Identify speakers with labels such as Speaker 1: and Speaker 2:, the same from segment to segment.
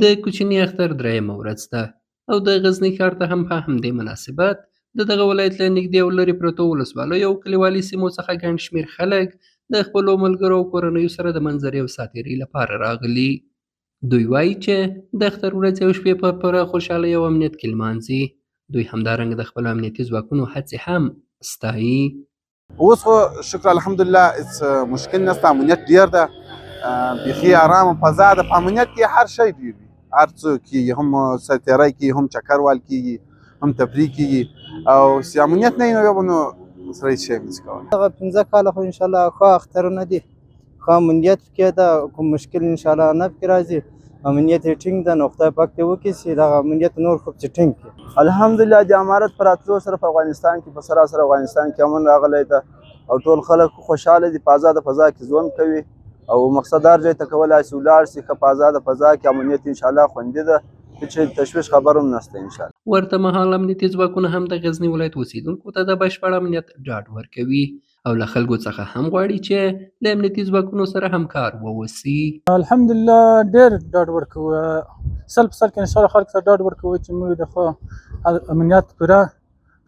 Speaker 1: د کوچني اختر درېیمه ورځ ده او د غزني ښار ته هم په همدې مناسبت د دغه ولایت له نږدې او لرې پرتو ولسوالیو او کلیوالي سیمو څخه ګڼ شمېر خلک د خپلو ملګرو او کورنیو سره د منظرې او ساتیرۍ لپاره راغلي. دوی وايي چې د اختر ورځې او شپې په پوره خوشحالۍ او امنیت کې لمانځي. دوی همدارنګه د خپلو امنیتي ځواکونو هڅې هم ستایي.
Speaker 2: اوس خو شکر الحمدلله هیڅ مشکل نشته، امنیت ډیر ده، بیخي ارامه فضا ده. په امنیت کې هر شی ډیر وي، هر څه کېږي، هم سرتېری کېږي، هم چکر وال کېږي، هم تفریح کېږي. او چې امنیت نه وي نو بیا به نو سره هیڅ شی نشي کولی.
Speaker 3: دغه 5 کاله خو انشاءالله ښه اخترونه دي، ښه امنیت پکې ده، کوم مشکل انشاءالله نه پکې راځي، امنیت یې ټینګ ده. نو خدای پاک دې وکړي چې دغه امنیت نور خو پسې ټینګ کړي.
Speaker 4: الحمدلله د امارت په راتلو سره په افغانستان کې، په سراسر افغانستان کې امن راغلی ده او ټول خلک خوشحاله دي، په ازاده فضا کې ژوند کوي او مقصدار ځای ته کولای شي ولاړ شي، ښه په ازاده فضا کې امنیت انشاءالله خوندي ده، هېڅ تشویش خبر هم نشته انشاءالله.
Speaker 1: ورته مهال امنیتي ځواکونه هم د غزني ولایت اوسېدونکو ته د بشپړ امنیت ډاډ ورکوي او له خلکو څخه هم غواړي چې له امنیتي ځواکونو سره همکار واوسي.
Speaker 5: الحمدلله ډېر ډاډ ورکوو، سل په سل کې انشاءالله خلکو ته ډاډ ورکوو چې موږ د ښه امنیت پوره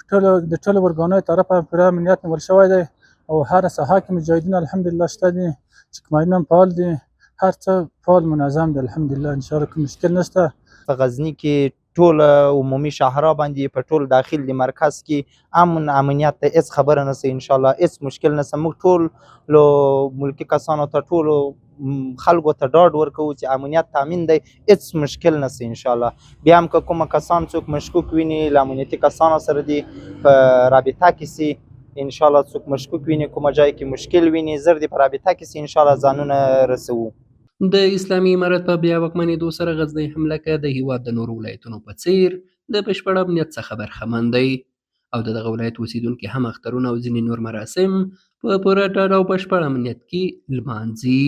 Speaker 5: ټولو د ټولو ارګانونو طرفه پوره امنیت نیول شوی دی او هره ساحه کې مجاهدین الحمدلله شته دي، چې کماینونه هم فعال دي، هر څه فعال منظم دي الحمدلله، انشاءالله کوم مشکل نشته.
Speaker 6: په غزني کې ټول عمومي شاهراه باندې په ټول داخل د مرکز کې امن امنیت ته هیڅ خبره نشته انشاءالله، هیڅ مشکل نشته. موږ ټول له ملکي کسانو ته ټولو خلکو ته ډاډ ورکوو چې امنیت تامین دی، هیڅ مشکل نشته انشاءالله. بیا هم که کوم کسان څوک مشکوک ویني له امنیتي کسانو سره دي په رابطه کې سي انشاءالله، څوک مشکوک ویني کومه ځای کې مشکل ویني زر دې په رابطه کې سي انشاءالله، ځانونه رسوو.
Speaker 1: د اسلامي امارت په بیا واکمنېدو سره غزنی هم لکه د هیواد د نورو ولایتونو په څیر د بشپړ امنیت څخه برخمن دی او د دغه ولایت اوسېدونکي هم اخترونه او ځینې نور مراسم په پوره ډاډ او بشپړ امنیت کې لمانځي.